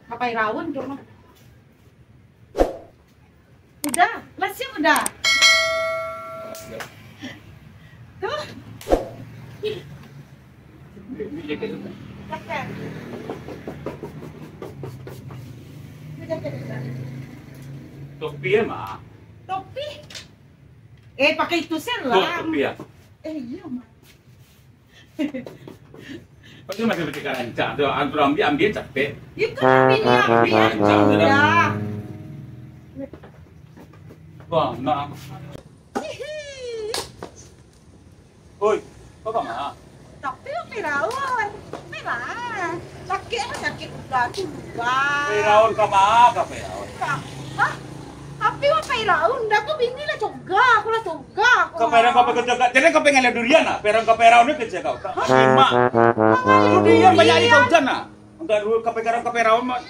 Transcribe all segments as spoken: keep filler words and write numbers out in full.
Kapai Raun tu mah. Udah, lah siap udah. Tuh. Topi ya, Ma? Topi? Eh, pakai itu sen lah. Topi ya? Eh, iya, Ma. Pasti masih bertiga rancak tu. Antu ambil, ambil capek. Itu kan bini ambil. Rancak tu dah. Udah. Wah, nak. Oi, kau ka ma? Tapi Firaun, merah. Sakit lah, sakit udah tu luar. Firaun ka ma, ka Firaun? Hah? Tapi Firaun, Firaun, dah tu bini lah cogah, aku lah cogah. Ka Firaun, ka Firaun cogah. Jadi kau pengen lihat durian lah? Firaun ka Firaun ni kerja kau. Hah? Lima. Durian banyak di kau hujan lah. Enggak dulu ka Firaun, ka Firaun mah.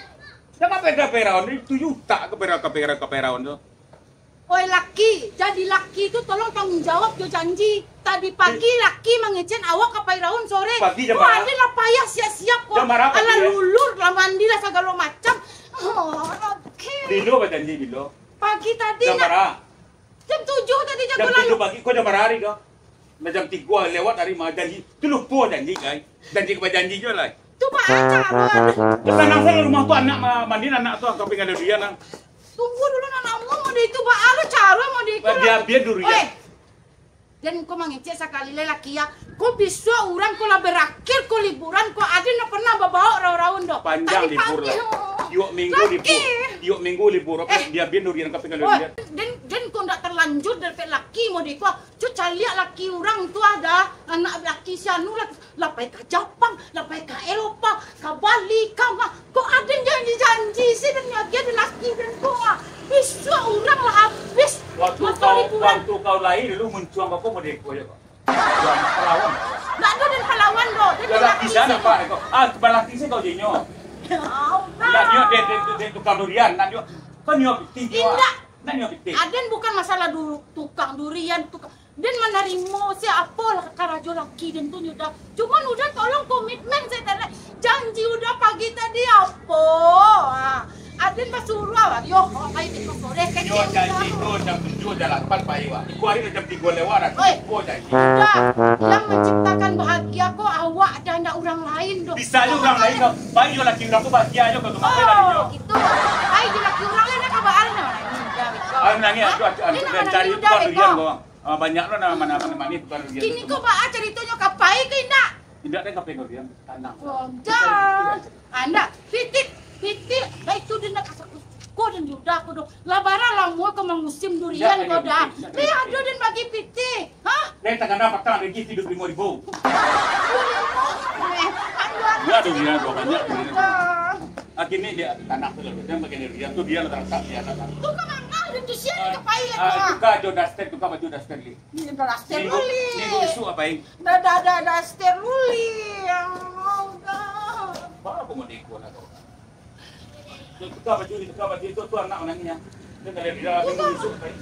Dah ka Firaun, ka Firaun ni tujuh tak ka Firaun, ka Firaun, ka Firaun tu. Oi laki, jadi laki tu tolong tanggung jawab jo janji. Tadi pagi laki mangecek awak ka Firaun sore. Pagi jam bara? Wah, lah payah siap-siap ko. Jam bara pagi, alah ya? Lulur lah, mandi lah sagalo macam. Oh, oke. Bilo bajanji, bilo? Pagi tadi. Jam bara? Jam tujuh tadi, jam tujuh pagi. Ko jam bara hari ko? Lah jam tigo lewat hari mah janji. Tu lupo janji, kai. Janji ka bajanji juo lah. Tu baa caro. Yo, tanang sajo rumah tu, anak ma-, mandi anak tu, kau pinggan durian, nah. Tunggu dulu, nak namuah mode itu, baa lo caro mode itu. Lah, lah. Dia biar durian. Oi. Dan kau mangecek sakali lai laki ya. Kau bisuak urang kau lah barakhir, kau liburan, kau aden ndak pernah babaok raun-raun doh. Panjang libur lah. Tiok minggu libur. Tiok minggu libur, apa dia biar durian, kau pinggan durian. Oi, dan, dan kau ndak terlanjur dapek laki mode itu. Cu, caliak laki urang tu ada, anak laki si anu lah, lah pai ka Japang, lah pai ka Eropa, ka Bali, ka ma. Kok aden janji-janji sih, dan lagi ada laki dan ko, ah. Bisuak urang lah habis. Waktu kau, waktu kau lahir dulu muncuang kau mode ko yo, kau. Kau anak palawan. Ndak ado den palawan doh. Den laki sana, Pak, kau. Ah, balaki sih kau jinyo. Ya Allah. Ndak nyo dek, dek, dek tukang durian, ndak nyo. Kau nyo pitih nyo. Indak. Ndak nyo pitih. Aden bukan masalah du-, tukang durian, tukang Den manarimo se apolah karajo laki den tu, Uda. Cuman Uda tolong komitmen se tadi. Janji Uda pagi tadi apo? Ah, aden basuruah, yo, kok pai tiko sore, kecek. Yo, janji tu jam tujuh, jam lapan pai, wak. Iko hari jam tigo lewat, aku lupo janji. Uda, yang menciptakan bahagia ko awak, dah ndak urang lain doh. Bisa jo urang lain, kau. Pai jo laki urang tu bahagia jo, kau tu. Oh, gitu. Pai jo laki urang lain, nak kabar, nak nangis, Uda, beko. Ah, nangis, aku, aku, aku, den cari Uda, tukang durian, beko. Ah, banyak lo nan manih-manih, bukan durian. Kini ko baa caritonyo, ka pai ko indak? Indak, den ka pai ko durian, tanang. Oh, dah. Anda, pitih, pitih. Baik tu, den nak kasak ko den Uda ko doh. Lah bara lamo ko mangusim durian ko dah. Indak, indak, indak. Ado den bagi pitih. Hah? Den takana patang lagi hidup limo ribu. Limo ribu. Eh, aduh, aduh, durian, durian, banyak durian. Uda. Ah, kini dia tanah tu, dia pakai durian tu, dia lah taratak di atas. Tu ka manga, den tu sia ka pai lah. Ah, tuka jo daster, tuka baju daster, Li. Ni daster lu, Li. Minggu, minggu isuak apo, Ing? Dah, dah, dah, daster lu, Li. Ya Allah, dah. Baru pun mau diikut lah kau. Tu tuka baju ni, tuka baju tu, tu anak manangis, ya. Dia kalau dia minggu isuak apo, Ing?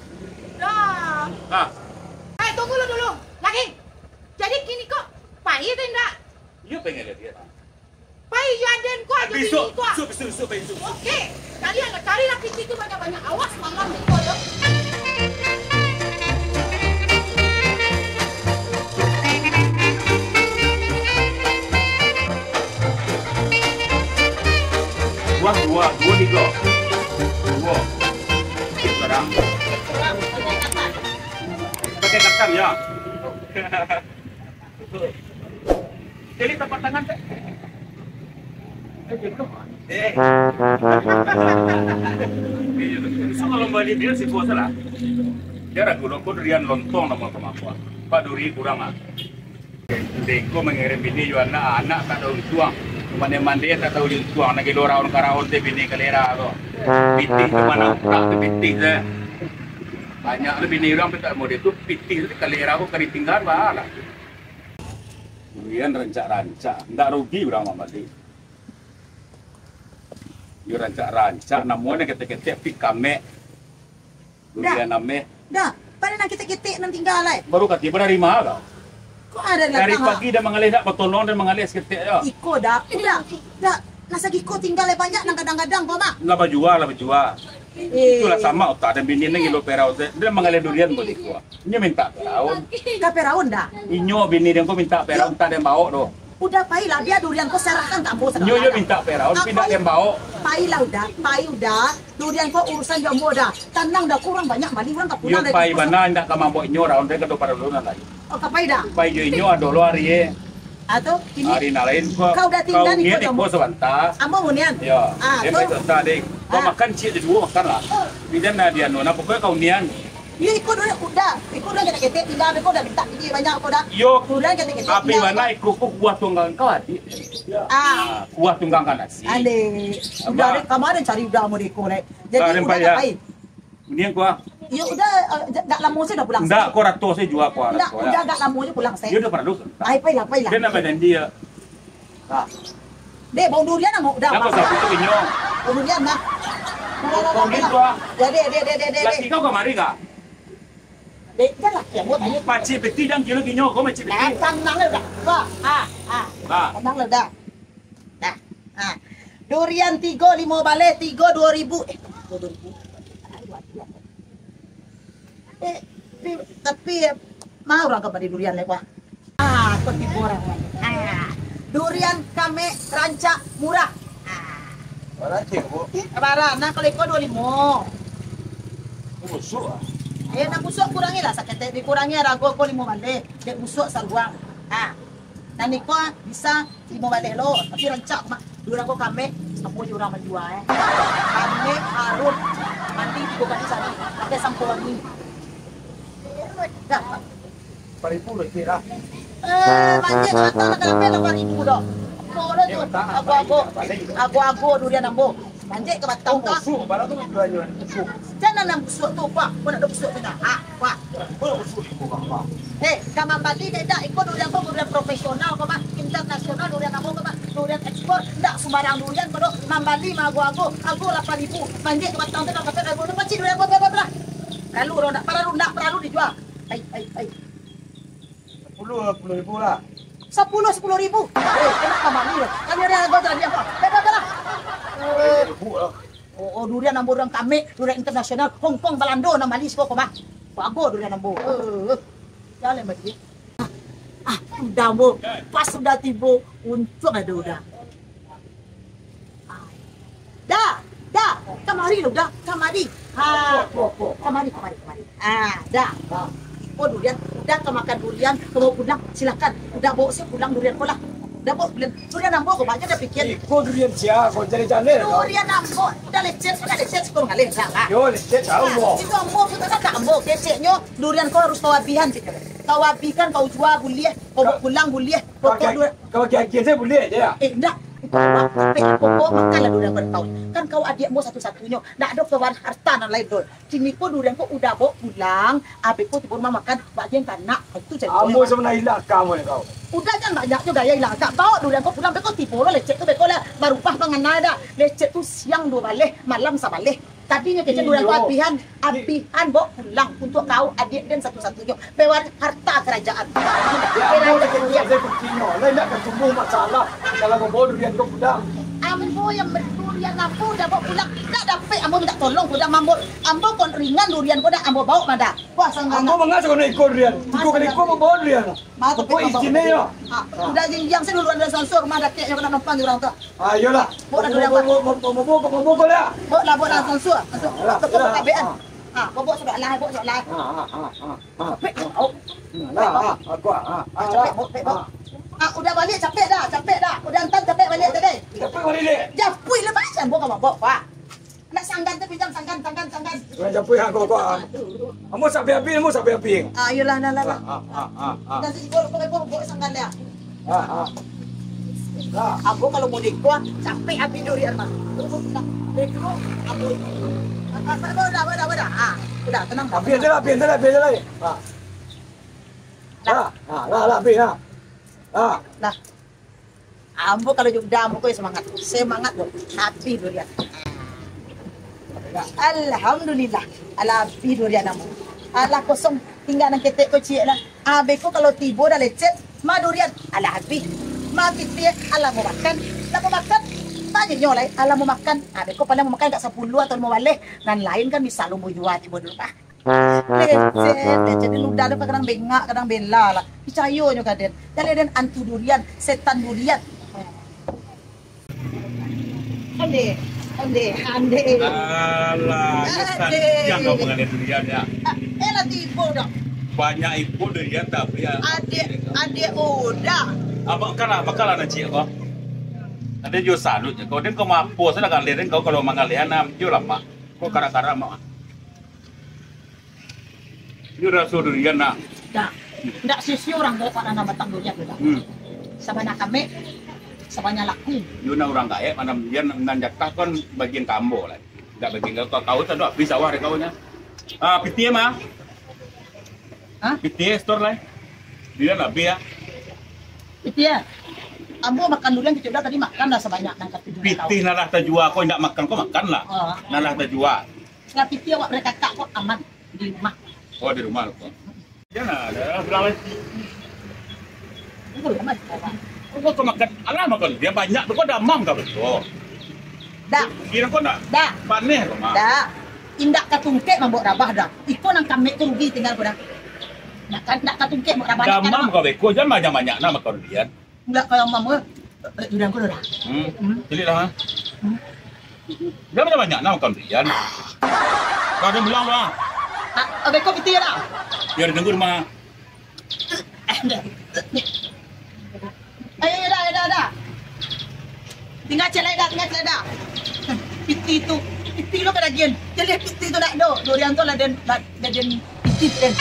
Dah. Ah. Eh, tunggu lu dulu. Lagi. Jadi kini kok pai tu indak? Iyo, pengen lihat dia, Bang. Pai jo aden ko, jo bini ko. Bisuak, bisuak, bisuak, bisuak, pai bisuak. Oke, kalian lah carilah pitih tu banyak-banyak. Awas malam ni ko yo. Dua, dua, dua, tiga. Dua. Sekarang. Pakai katan, ya. Jadi tapak tangan, Teh. Eh. Bisa kalau balik dia sih kuasa lah. Dia ragu lo, kok durian lontong nama kemampuan. Pak duri kurang ah. Deko mangirim bini jo anak, anak tak tahu untuang. Mande-mande tak tahu untuang. Nak gilo raun karaun teh bini kalera ko. Pitih tu mana utak tu pitih teh. Banyak tu bini urang tu tak mau dia tu pitih tu kalera ko ka ditinggalan bah lah. Durian rancak-rancak, ndak rugi urang mambali. Yo rancak-rancak, namonyo ketek-ketek pikamek. Durian ameh. Dah, pada nan ketek-ketek nan tinggal lai. Baru kati, pada dari ma kau? Kok ada dari pagi dah mangaleh, dak batolong dan mangaleh saketek jo. Iko dah, dah, dah. Nah, sagiko tingga lai banyak nan gadang-gadang ko mah. Lah bajua, lah bajua. Eh. Itulah samo utak den bini nan gilo Firaun teh. Dia manggaleh durian buliah ko. Inyo mintak Firaun. Ka Firaun dah. Inyo bini den ko mintak Firaun, tak den baok doh. Udah pailah, bia durian ko serahkan ka ambo sadonyo. Inyo, inyo mintak Firaun, pindah den baok. Pailah udah, pai udah. Durian ko urusan jo ambo dah. Tanang dah, ko urang banyak bali, urang ka pulang dari kampus. Iyo, pai bana, indak ka mambaok inyo, Firaun, dari kado paralo nan lain. Oh, ka pai dah? Pai jo inyo, ado lo ari, eh. Atau kini hari nan lain ko, kau dah tingga kau nian iko jo ambo sabanta. Ambo hunian. Yo. Ah, den tu pai sabanta, dek. Kau makan ciek jo duo, makan lah. Bidan dah di anu, nah, pokoknyo kau nian. Iyo, iko dulu udah. Iko udah ketek-ketek, tingga, iko udah mintak tinggi banyak ko dah. Yo. Udah ketek-ketek, api tingga, mana iko ko kuah tunggang kau, adik. Ah. Ah, kuah tunggang kan nasi. Alek. Udah, dek, kamarin cari udah mau deko, dek. Jadi, udah pai, dah pai. Hunian ko ah. Iyo, udah, eh, ja-, agak lamo se udah pulang. Ndak, ko rato se jua ko ah. Ndak, rato, udah agak lamo se pulang se. Iyo, udah paralo. Ai, pailah, pailah. Den nak badan dia. Nah. Dek, bau durian namo udah. Dah, kau sapu tu inyo. Bau durian, nah. Bau durian ko ah. Ya, dek, dek, dek, dek, dek. Laki kau kamari kah? Dek, janlah, ya, buat aja. Pacik piti jang kilo kinyo, kau pacik piti. Nah, tanang lah udah. Wah, ah, ah. Nah. Tanang lah udah. Nah, ha. Durian tigo limo baleh, tigo duo ribu. Eh, tigo duo ribu. Eh, tapi, tapi, eh, ma urang ka bali durian lai, wah. Ah, ko tibo urang, wah. Ah, durian kami rancak murah. Ah. Bara ciek, Bu? Eh, bara, nah, kalau iko duo limo. Busuak, ah. Eh, nak busuak kurangi lah, saketek dikurangi, harago ko limo baleh. Dek busuak saruang. Ah. Nan iko bisa limo baleh lo, tapi rancak mah. Durian ko kameh, samo jo urang manjua, eh. Kameh harus mandi tigo kali sahari, pakai sampo wangi. Dah. Lapan ribu lo, kira. Eh, manjek batang nak dapat lapan ribu doh. Apo lo tu? Ago-ago. Ago-ago durian ambo. Manjek ka batang tu. Busuak, bara tu jualnyo, busuak. Jan nan busuak tu, Pak. Ko nak ado busuak tu nah. Ha, Pak. Ko nak busuak iko, Pak. Eh, ka mambali ka indak, iko durian ko durian profesional ko mah, internasional durian ambo ko mah, durian ekspor, indak sumbarang durian ko doh, mambali maago-ago, ago lapan ribu, manjek ka batang tu, nak dapat lapan ribu, pacik durian ko, bla, bla, bla. Lalu, ndak paralu, ndak paralu dijua. Ai, ai, ai. Sapuluah, sapuluah ribu lah. Sapuluah, sapuluah ribu. Eh, enak ka mambali doh. Kami ada harga jadi apa? Bla, bla, bla. Sapuluah ribu lah. Oh, oh, durian ambo durian kameh, durian internasional, Hong Kong, Balando, nan bali siko ko mah. Bagus durian ambo. Eh, eh. Jan lai bali. Ah, ah, udah ambo. Pas udah tibo, untuang ado udah. Ah. Dah, dah, kamari lo, dah, kamari. Ha, kamari, kamari, kamari. Ah, dah. Iko durian, udah ka makan durian, ka baok pulang, silakan. Udah baok se pulang durian ko lah. Udah baok durian. Durian ambo ko, banyak dah pikia. Iko durian sia, ko jaleh-jaleh. Durian ambo, udah lecet, udah lecet, siko mangaleh, dah, lah. Yo, lecet, tahu, nah, ambo. Itu ambo, itu kan ambo, keceknyo, durian ko harus kau abihan, cek. Kau abihkan, kau jua buliah, kau baok pulang buliah. Pokok durian. Kau agiah-agiah se buliah se, yo? Eh, ndak. Kau baok, pokok makanlah durian ko kau. Kan kau adiak ambo satu-satunyo, ndak ado pewaris harta nan lain, Dul. Kini ko durian ko udah baok pulang, abih ko tibo rumah makan, bagian ka anak. Itu carito. Ambo sabananyo ilang akal ambo ni kau. Udah, jan banyak jo gaya ilang akal. Baok durian ko pulang, beko tibo lo lecet tu, beko lah barubah pangana dah. Lecet tu siang duo baleh, malam sabaleh. Tadinyo kecek durian ko abihan, abihan baok pulang untuak kau, adiak den satu-satunyo. Pewaris harta karajaan. Yo, ambo kerajaan kecek-kecek kucinyo. Lah indak ka tumbuah masalah kalau ambo baok durian ko pulang. Ambo nan bali durian ambo udah baok pulang. Ndak dapek ambo minta tolong, udah ambo, ambo kon ringan durian ko dah ambo baok mah dah. Wah, sangaik. Ambo mangasuah kena iko durian. Iko kena iko ambo baok durian. Mah, tapi ko izin yo. Ah, udah jinjiang se dulu ado sansur, mah dakeknyo kena numpang di urang tu. Ah, iyolah. Baok dah durian ko. Baok, baok, baok, baok, baok, baok, baok lah. Baok lah, baok lah, sansur. Sansur. Alah, baok, alah, baok, ah. Ah, baok, baok, baok lah, baok, baok lah. Ah, ah, ah, ah. Baik, ah, baok. Lah, ah, aku, ah, ah, capek, baok, baok, baok. Ah, udah baliak, capek dah, capek dah. Udah antam, capek baliak tadi. Capek baliak. Japuik lah, Pak. Jangan baok, baok, Pak. Nak sanggan tu pinjam, sanggan, sanggan, sanggan. Urang japuik, ah, kau, kau, ah. Ambo sampai abih, ambo sampai abih. Ah, iyolah, lah, lah, lah. Ah, ah, ah, ah, ah. Dah, siko, kau, kau, kau, sanggan dia. Ah, ah. Lah. Ambo kalau mau nikah, capek abih durian mah. Tunggu, tunggu. Dari dulu, ambo. Ah, ah, ah, udah, udah, udah. Ah, udah, tenang dah, tenang. Abih aja lah, abih aja lah, abih aja lah. Ah. Lah. Lah, ah, lah, lah, abih, lah. Lah. Lah. Ambo kalau jo udah ambo ko yo semangat. Semangat, Bro. Abih durian. Alhamdulillah. Alah abih durian ambo. Alah kosong. Tingga nan ketek ko ciek lah. Abih ko kalau tibo dah lecet, ma durian. Alah abih. Ma pitih, alah ambo makan. Lah ambo makan. Tanyo nyo lai, alah mau makan. Ah, beko pandai mau makan agak sapuluah atau limo baleh. Nan lain kan bisa lo bujua tibo dulu, ah. Lecet, lecet. Di ludah tu kadang bengak, kadang bela lah. Picayo nyo ka den. Jaleh den antu durian, setan durian. Ande, ande, ande. Alah, yo Ande. Santiang kau mangaleh durian, ya. Ah, eh, lah tibo dah. Banyak ibu durian tapi ya. Adik, adik Oda. Abang kan lah, bakal lah nak cik kau. Ada juo salut je. Kau den kau mapo, sudah galeh den kau kalau mangaleh anam, yo lah, Mak. Kau karak-karak, Mak. Ini raso durian, nah. Dah. Ndak sisio urang gaek, Pak, nanam batang durian tu, dah. Hmm. Sabanyak kamek, sabanyak laku. Yo, nah, urang gaek, manam durian, nan jatah kan bagian ka ambo lah. Ndak bagian kau, kau, kau tu habis sawah dek kau nya. Ah, pitih, mah. Hah? Pitih, store lah. Durian habis, ya. Pitih, ya? Ambo makan durian, kecil dah tadi makan dah sabanyak nan katuju. Pitih, nah lah tajua, kau ndak makan, kau makan lah. Oh. Nah lah tajua. Lah pitih awak barakakak kok aman di rumah. Oh, di rumah kok. Jan lah, dah pulang lai. Kau makan, alah makan, dia banyak tu kau damam kau betul. Dah. Kira kau nak Dah. Paneh kau mah. Dah. Indak katungkek mambok rabah dah. Iko nan kamek tu rugi tinggal ko dah. Nak kan, indak katungkek mambok rabah. Damam kau beko, jan banyak-banyak nak makan durian. Indak kalau mama, eh, durian ko dah. Hmm. Hmm. Cilik lah, ha. Hmm. Jan banyak-banyak nak makan durian. Kau ada bilang lah. Ah, beko pitih dah. Biar tunggu rumah. Ayo, dah, dah, dah. Tingga ciek lai dah, tingga ciek lai dah. Pitih tu, pitih lo kadagian. Jadi pitih tu nak do. Durian tu lah den, lah, lah den pitih den.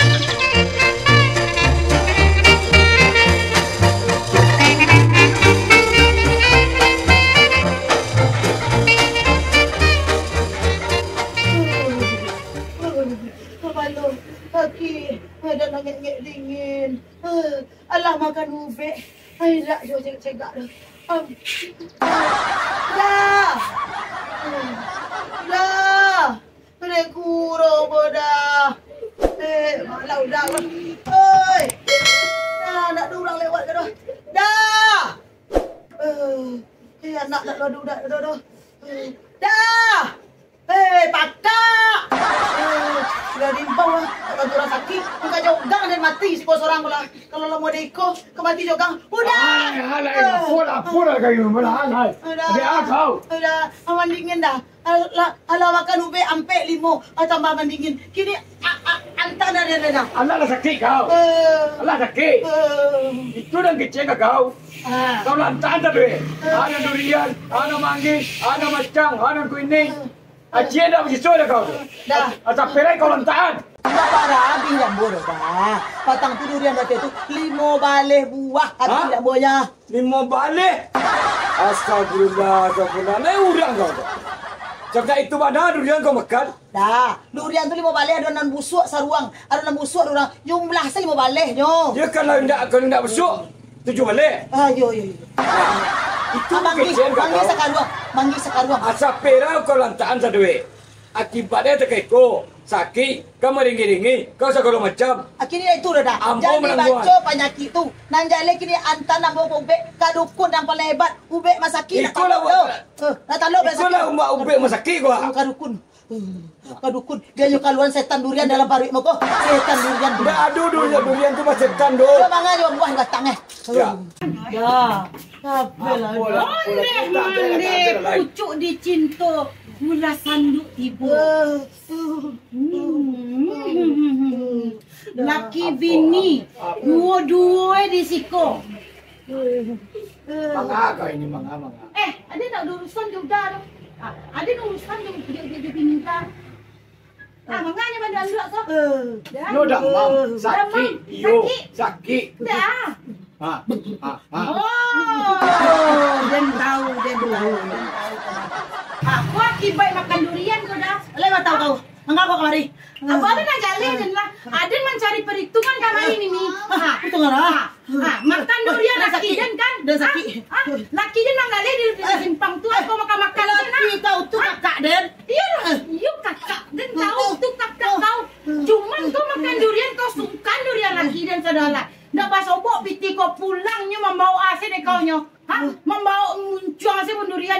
Kapalo, kaki, badan mangek-ngek dingin. Alah makan ubek. Ai, dak jo cegak-cegak tu. Am. Dah. Dah. Kena kuro bodah. Eh, malah udah. Oi. Dah, nak ada orang lewat ke dah? Dah. Eh, eh, anak nak lalu udah dah dah. Eh, dah. Hei, patak! Hei, sudah diimbau lah. Tak bantu urang sakik. Bukan jogang dan mati si bos orang pula. Kalau lah mau diiko, ke mati jogang. Udah! Hai, hai, hai, lapor, lapor lah kayu, malah, hai, hai. Udah. Ada apa kau? Udah, aman dingin dah. Alah, alah makan ubek ampek limo, ah, tambah aman dingin. Kini, ah, ah, antah dah, dah, dah, dah. Alah lah sakik kau. Eh. Alah sakik. Eh. Itu dah kecil ke kau? Ah. Kau lantak dah, be. Eh. Ada durian, ada manggis, ada macang, ada kuning. Eh. Aci dah basiso dah kau tu. Dah. Asa perai kau lantakan. Indak parah abih jambu tu, dah. Patang tu durian bateh tu limo baleh buah abih jambunya. Limo baleh? Astagfirullah, astagfirullah. Lai urang kau tu. Cakap itu bana durian kau makan? Dah. Durian tu limo baleh, ado nan busuak saruang, ado nan busuak urang. Jumlah se limo balehnyo. Ya kalau indak, kalau indak busuak, tujuah baleh. Ah, yo, yo, yo. Itu ah, manggih, kecil manggih kau. Sakaruang, manggih sakaruang. Asa perai kau lantakan saduit. Akibatnyo takah iko, sakik, ka maringgi-ringgi, ka sagalo macam. Akhirnyo itu dah, dah. Ambo jadi manangguang. Baco panyakik tu. Nan jaleh kini antan ambo ubek ka dukun nan paling hebat. Ubek masakik. Ikolah nak talo, ubek masakik. Ikolah ubek masakik ko. Ka dukun. Eh, ka dukun. Dia nyo kaluan setan durian dalam paruik mako. Setan durian. Ndak ado durian, durian tu mah setan tu. Dia mangan dia buah batang eh. Ya. Ya. Apolah. Apolah, apolah. Ondeh mandeh pucuk dicinto, gula sanduak tibo. Hmm. Laki bini, duo-duo di siko. Manga kau ini, manga, manga. Eh, ado nak urusan jo Uda tu. Ah, ado nak urusan jo, jo, jo, jo bini Uda. Ah, manga nyo bandu anduak tu. Dah. Yo, damam, sakik, iyo, sakik. Dah. Ha, ha, ha. Oh, den tahu, den tahu, den tahu. Aku akibat makan durian tu dah. Lai tahu kau. Manga kau kamari. Abang tu nak jaleh den lah. Aden mancari perhitungan kamari ni, ni. Ha, perhitungan ah. Ha, makan durian laki den kan? Den sakik. Ha? Ha? Laki den manggaleh di, di simpang tu, eh, apa makan-makan den, laki kau tu kakak den. Iyo lah, iyo kakak den tahu tu kakak kau. Cuman kau makan durian, kau sungkan durian laki den sadolah. Ndak basobok pitih kau pulangnyo mambaok ase dek kau nyo. Ha? Mambaok muncuang ase pun durian.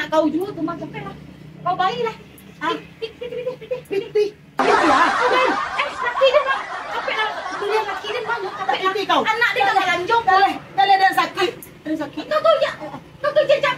anak kau juo tu mah, capeklah. Kau bailah. Ah. Pitih, pitih, pitih, pitih, pitih. Pitih, ah. Kau bai. Eh, laki den mah. Capeklah. Itu dia laki den mah, capeklah. Pitih kau. Anak den ka balanjo. Dah leh, dah leh, den sakik. Den sakik. Kau tu, yo. Kau tu, jan,